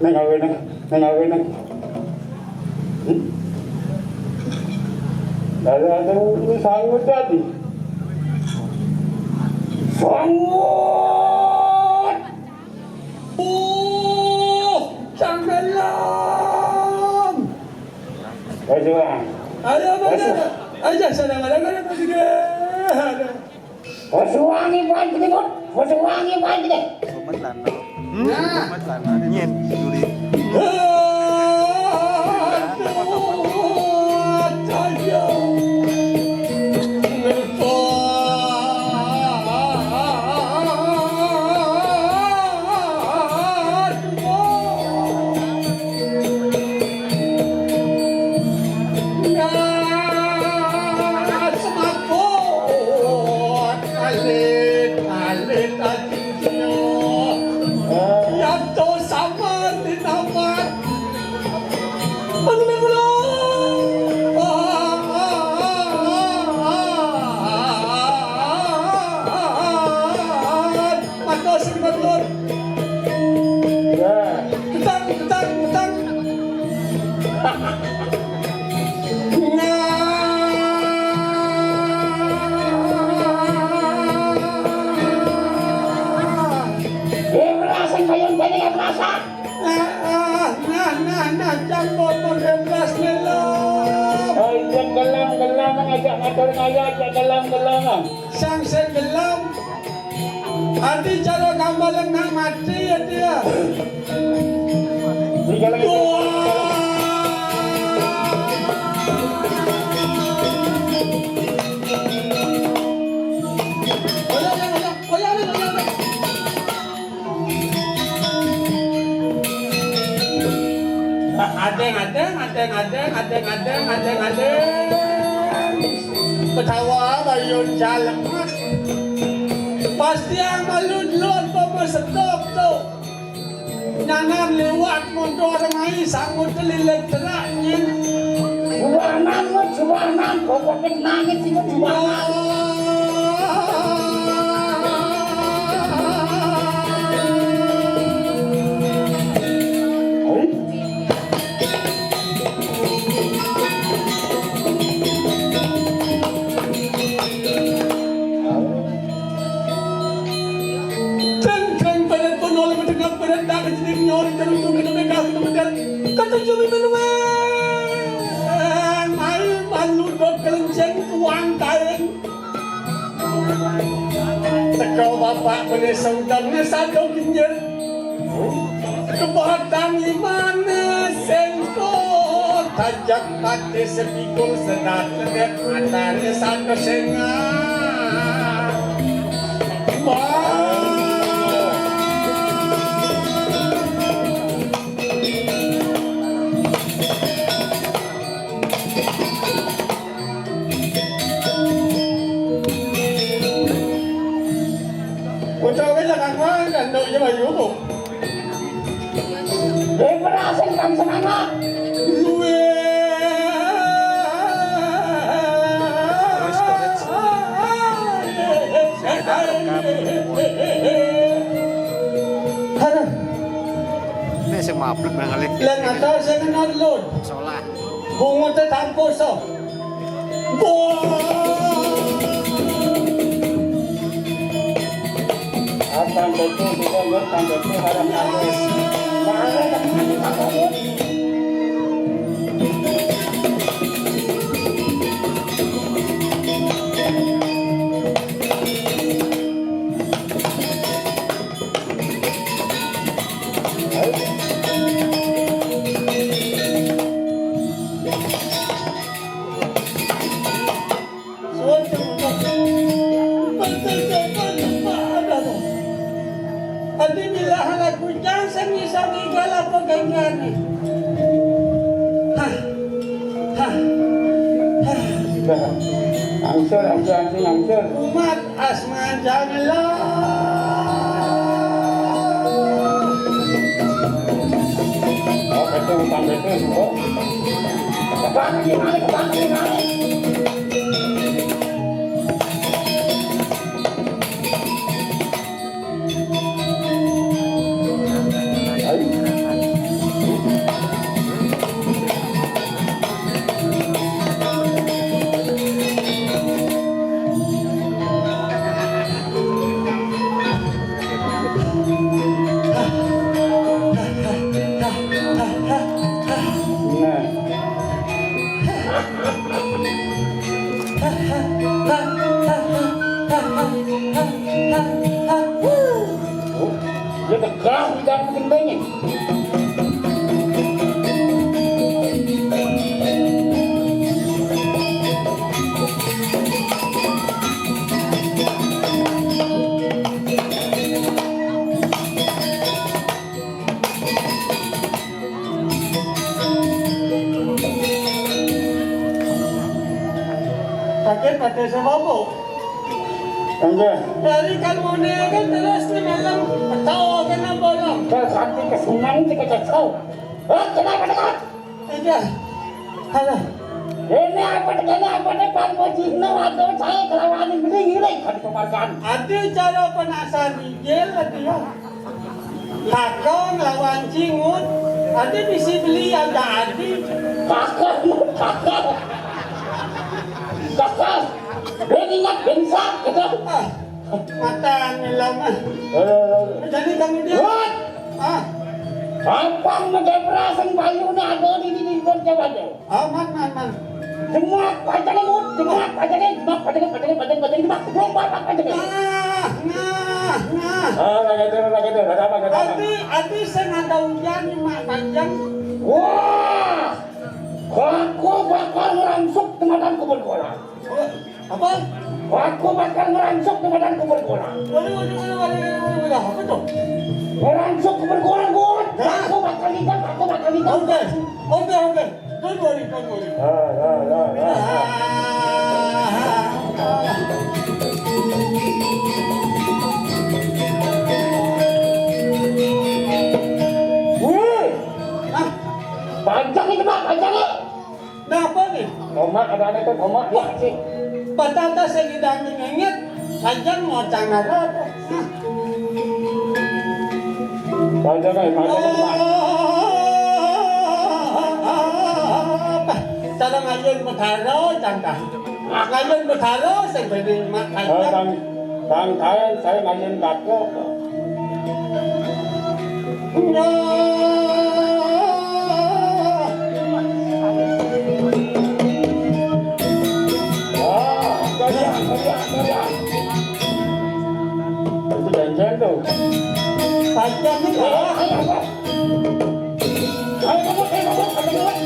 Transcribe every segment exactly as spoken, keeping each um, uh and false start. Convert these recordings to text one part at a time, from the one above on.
Neng awe neng, neng awe neng. Hmm? Dari ada ini sangut tadi. Sangut. Oh, tenggelam. Ayo, Bang. Ayo, Bang. Ayo. Ayo, sana, mana, mana, mana, mana. Pesuwangi panjenengan, pesuwangi panjenengan. Umat lanang. Hmm? Umat lanang. Nyen, Yuri. Nah, semaput, alit, alit, alit, ya. Yang tu sama dinamat. Aduh, Ajak ngatur ngayat, ajak gelang-gelang. Sang sing gelang. Ati cara gambalan nak mati ya dia. Wah. Oya, oya, oya, oya, oya, oya. Adeng, adeng, adeng, adeng, adeng, adeng, adeng, adeng. Ketawa bayun jalemet. Pasti yang malu duluan pemesedok tu. Nyanan liwat mundur ngai sangut keliling terak nyin. Juanan, Mut, juanan. Pokoknya nangis itu juanan. Tengkeng padat pun oleh mendengar padat tak kecil nyori terus tu kena mereka kena medan. Kata jumi menua. Ai malu dok kelenceng tuang kain. Teko bapak beli saudar ni satu ginjal. Kebatang limane sengko. Tajak mati sepikul sedat ledet matane satu senga. Wah. Ucap aja kan, kan, kan, dok, ya, Bayu, kok. Eh, berhasil kan semangat. Aduh. Ini sing mablek nang ngelik. Lan ada sing ngenot lur. Solah. Bungote tampus to. Wah. Apa betul, bukan, bukan betul, barang habis. Adi bilang aku jangan sangi-sangi galak pegangan. Hah. Hah. Hah. Angsur, angsur, angsur, angsur. Umat Asma janganlah. Oh, betul, bukan betul, oh. Kebang di mana, kebang di mana? Nah. Dia tegas di dalam gendengnya. Sakit pada sebabuk. Enggak. Dari kan mune kan terus di malam tahu kena bolong. Kalau sampai ke sungai itu kita tahu. Oh, kenapa dekat? Iya. Halo. Ini apa, ini apa, ini Pak Mujino atau saya kelawan ini, ini kan kemargan. Ada cara penasaran dia lagi ya. Kakak ngelawan cingut, ada bisi beli ada adi. Kakak, kakak. Kakak, dia ingat bensak gitu. Ah, matan lama. Eh. Jadi kamu dia. What? Ah. Gampang mendepresen bayune ada di, di, di, di, coba deh. Ah, man, man, man. Jemak, pancangé, Mut. Jemak, pancangé, jemak, pancangé, pancangé, pancangé, pancangé, jemak. Jemak, pancangé. Nah, nah, nah. Ah, lagi itu, lagi itu. Ada apa, ada apa? Adi, adi sing ada ujan, jemak pancang. Wah, aku bakal ngerangsuk teman-teman kubur gua. Apa? Aku bakal ngerangsuk teman-teman kubur gua. Waduh, waduh, waduh, waduh, waduh, waduh, apa tuh? Ngerangsuk kubur gua, gua. Hah? Aku bakal lihat, aku bakal lihat. Oke, oke, oke. Don't worry, don't worry. Ah, ah, ah, ah, ah. Wih! Hah? Pancang itu, Mak, pancang, Mak. Nah, apa nih? Tomak, ada, ada tuh, tomak, ya, sih. Patata saya tidak ngenyet, pancang mau cang ada apa? Hah? Pancang, eh, pancang, Mak. Apa? Cara ngayun betara, cangkah. Ngayun betara, saya beri mak. Eh, ayam. Tang, tang, saya, saya ngayun bako. Ya. Ah, kaya, kaya, kaya. Itu janjian tuh. Pancang nih, Pak. Ayo, ayo, ayo. Ayo, ngebut, ayo, ngebut, ayo, ngebut.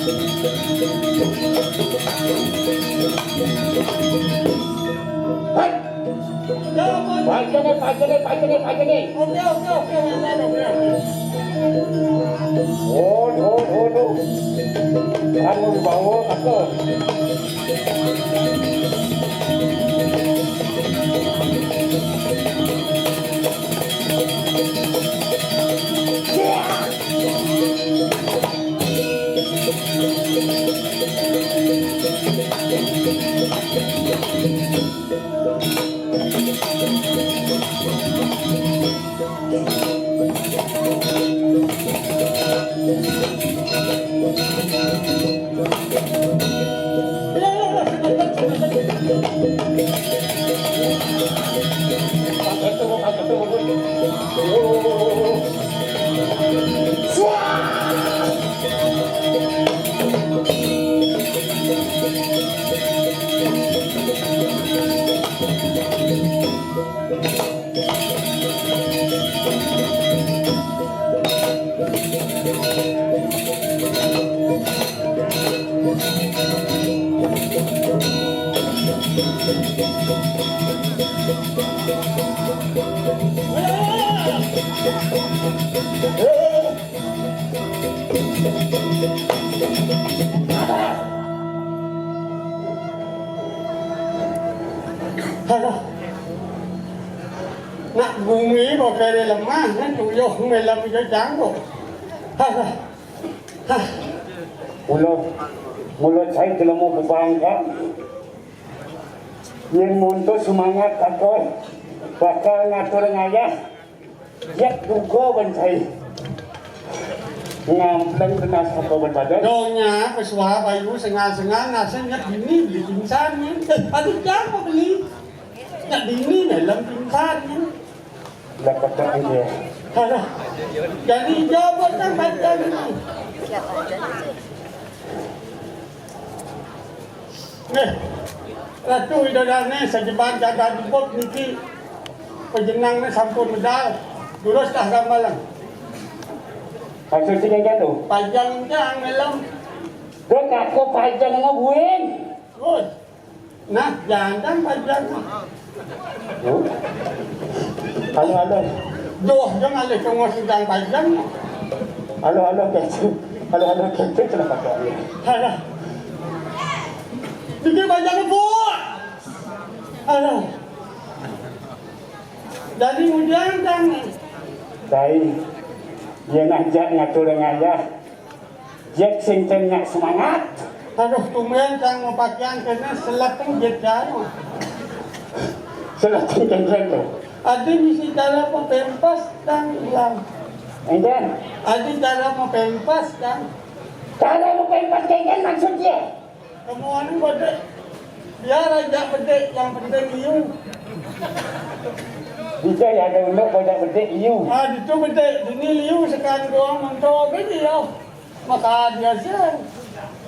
Hai. Pancang nih, pancang nih, pancang nih, pancang nih. Oke, oke, oke, oke, oke. Oh, oh, oh, oh. Kamu dibawa, apa? Aduh. Nak bumi kok kere lemah, kan tuyuh melem ijo jangkuk. Hah, hah. Mula, mula cai jelema bebangga. Yen monto semangat kakon, bakal ngatur ngayah. Yak duga ban cai. Ngampleng kena sapa ban badan. Donya, pesuah bayu, sengal-sengal, nasi nyet bini, beli pingsan, ya. Eh, aduh, jangkuk beli. Nak dini dalam pingsan. Dapat tak dia? Alah. Jadi jawab kan baca ni. Nggih. Ratu Widodane sajeban jagat Dipuk niki pajenengan sampun medal. Durus tah gambalang. Maksud sing jatuh? Pajang jang dalam. Dek aku pajang ngebuin. Terus. Nah, jantan pajang. Halo, halo. Duh, jangan le tunggu sedang pajang. Halo, halo, kecil. Halo, halo, kecil, kenapa kau? Halo. Dikit pajang, Bu. Halo. Jadi, hujan kan? Baik. Dia ngajak ngatur ngayah. Jek sing ten nyak semangat. Aduh, tumben kang mau pakaian kena selat teng jet jaro. Selat teng jet jaro. Adi misi cara mau pentas tang ulang. Enten. Adi cara mau pentas tang. Cara mau pentas kengken maksudnya? Kamu anu gede. Biar aja gede, yang penting liu. Bisa ya ada uluk banyak gede liu. Ah, itu gede. Ini liu sekarang doang mentok gede ya. Maka dia sih.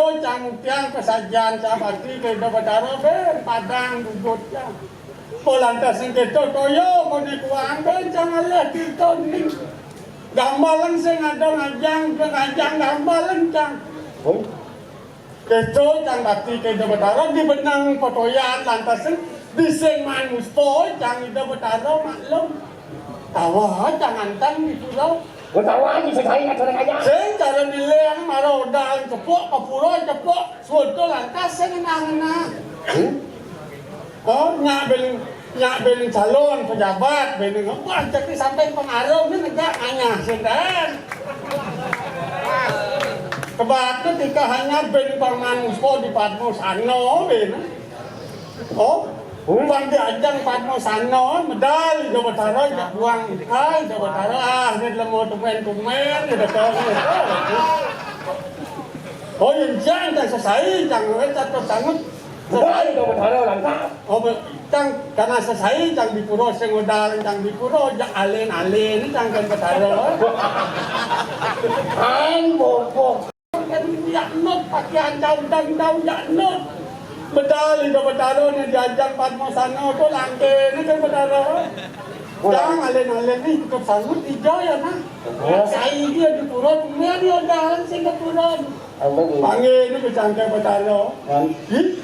kéto cang tiang kasajan, cang bakti ka Ida Batara, ben padang gugut cang. Polantas sing kéto toya, koné kuang, ben cang ngalih tirta ni. Gambalan sing ada ngajang, ngajang gambalan cang. Kéto cang bakti ka Ida Batara, di benang patoyan lantas sing di sing manusta cang Ida Batara maklum. Tawa cang anteng di pura. Tawa di segai ada ngajang. Sing cara nileng mara odal cepuk, ka pura cepuk, suda lantas sing ngenah-ngenah. Oh, nyak ben Nyak bini calon pejabat, bini ngepah jadi sampai pengaruh ni negak nganyah sinten. Kebat tu tika hanya bini paman musko di Padma Sana bini. Oh, buang di ajang Padma Sana, medal Ida Betara, jak buang ikai Ida Betara, ah, ni lemo tumen-tumen, ni betul ni. Oh, yang jang tak sesai, jang, eh, tak tersangut. Sesai Ida Betara langkah. Oh, be-, jang, karena sesai, jang di pura sing modal, jang di pura, jak alen-alen, jang kan Betara. Ang bokok. Kan yak nut pakaian daun-daun yak nut. Bedal Ida Betara ni diajang Padma Sana tu langke ni kan Betara. Jang alen-alen ni cukup sangut ija ya nah. Sai dia di pura tu dia dia dah sing ke pura. Panggil ni kecangkai Betara. Ih,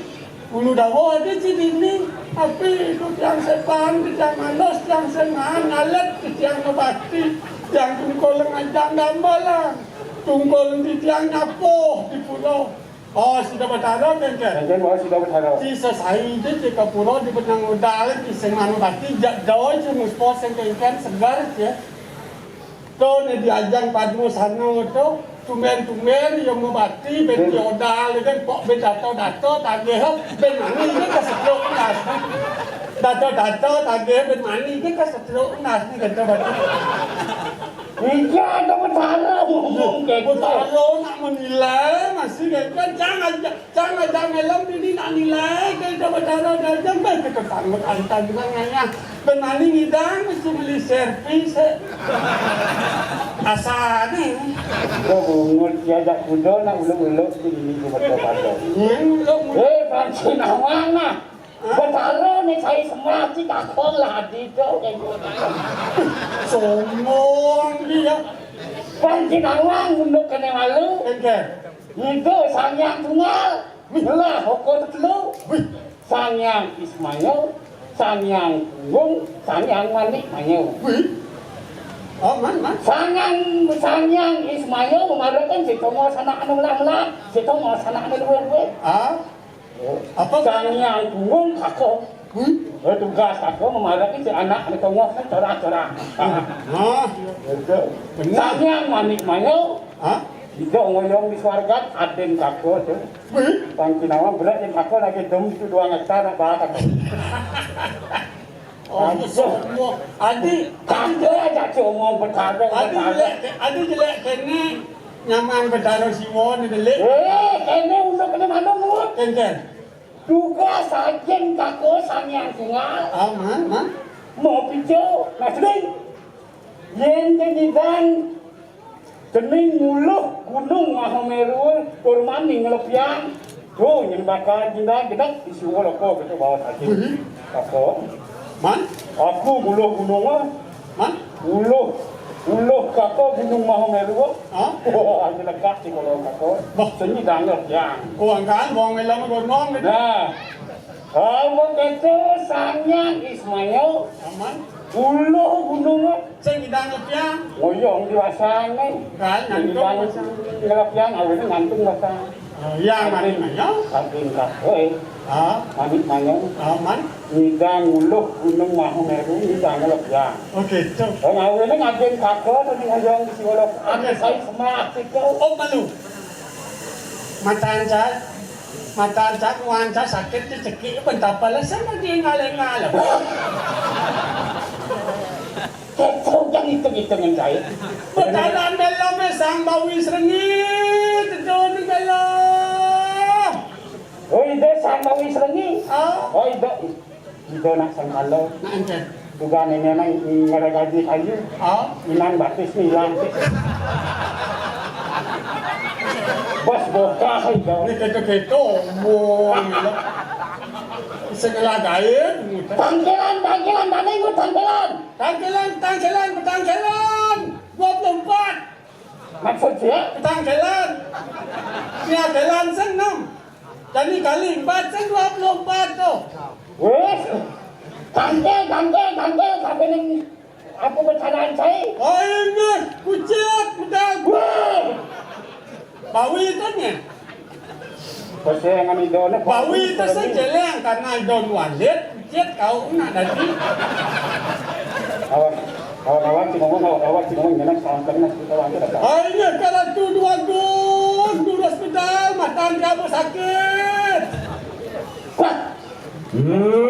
ulu dawa ada cik dini. Tapi itu tiang setan, tiang malas, tiang sengan, alat tiang ngebakti, tiang tungkol ngajang gambalan. Tungkol di tiang nyapuh di pura. Oh, Sida Betara kengken. Kengken, oh, Sida Betara. Di sesai di, di ke pura di benang modal, di sing manu bakti, jak doi, cuma sport sing kengken, segar, ya. To ne diajang Padma Sana to, tumben-tumben ya mubati ben diodal kan pok ben dato-dato tagih ben mani ke kesetruk nas. Dato-dato tagih ben mani ke kesetruk nas ni kata batu. Iya, ada Betara ngomong kayak gitu. Betara nak menilai masih kan, kan jangan Cang aja melong dini nak nilai ke Ida Betara dajang bae kita sanggup antar juga ngayah. Benani ngidang mesti beli servis, eh. Asane. Kau bungut diajak kuda nak uluk-uluk di ini ke betul-betul. Hmm, uluk-uluk. Eh, Panci Nawang nah. Hah? Betara ni saya semati kakong lah di tu. Sombong dia. Panci Nawang unduk kena malu. Enggak. Ngiga Sang Hyang Tunggal, ngelah hoko tetelu. Wih. Sang Hyang Ismail, Sang Hyang Punggung, Sang Hyang Manik Mail. Wih. Oh, man, man. Sang Hyang, Sang Hyang Ismail memarakan si Tongo sanak anu melah-melah, si Tongo sanak anu luwih-luwih. Ah. Apa? Sang Hyang Punggung kaka. Hmm? Eh, tugas kaka memaraki si anak ni tengah ni cerah-cerah. Ah, betul. Benar. Sang Hyang Manik Mayo. Hah? Ida ngoyong di swarga, adin kaka tu. Wih. Pang kinawa berat yang kaka lagi dem itu dua hektar nak bahas kaka. Oh, semua. Adi, adi jelek aja cuma bertarung, adi bertarung. Jelek, adi jelek kene nyaman bertarung siwa ni delik. Eh, kene untuk kena mana mut? Kenten. Tugas ajen kako Sang Hyang Tunggal. Ah, man, man. Mau pijo, nasling. Yen den idang Dening nguluh Gunung Mahameru tur mani nglepiang. Tuh, nyen bakal dina gedek di siwa loko gitu bawa tadi. Wih. Apa? Man? Aku nguluh gunung, ah. Man? Uluh, uluh kako Gunung Mahameru, ah. Hah? Wah, ini lekat di kolong kako. Bah. Seni danget, ya. Oh, angkaan, buang melam gunung gitu. Nah. Kamu gitu, Sang Hyang Ismail. Aman. Uluh gunung, ah. Sing ngidang lepiang. Ngoyong di wasang, eh. Kan, ngantung ngidang wasang. Lepiang, awalnya ngantung wasang. Oh, iya, manik mayang. Saking kak, eh. Ah. Manik mayang. Ah, man. Ngidang uluh Gunung Mahameru, ngidang lepiang. Oke, cok. Oh, awalnya ngadeng kaka, tadi ngoyong di siwolok. Oke, saya semak, cok. Oh, malu. Matan cak, matan cak, nuan cak sakit dicekik, bentapa lesen lagi ngalengal. Kok, kok yang hitung-hitungan saya? Betalan dalam sang bawi serengit, itu ni dalam. Oh, itu sang bawi serengit. Ah. Oh, itu. Ida nak sangkala. Nak enten. Juga nenek nak ngaragaji kayu. Ah. Inan batis ni hilang. Bos bokah ida. Ni keto-keto. Wah, gila. Segelah gaib. Tangkilan, tangkilan, mana ikut tangkilan? Tangkilan, tangkilan, tangkilan. Dua puluh empat. Maksud dia? Petang jalan. Sia jalan senam. Jadi kali empat sen dua puluh empat tu. Wes. Tangke, tangke, tangke, sampai ning aku bercadaan saya. Oh, ini kucing, udah. Wah. Bawi kan ya? Pasengan idone. Bawi itu sejeleng karena idon walet, cit kau nak tadi. Awan, awan, awan, si ngomong, awan, awan, si ngomong, jangan sampai nak kita wangi datang. Akhirnya kalau tu dua gun, durus pedal, matan kamu sakit. Kuat. Hmm.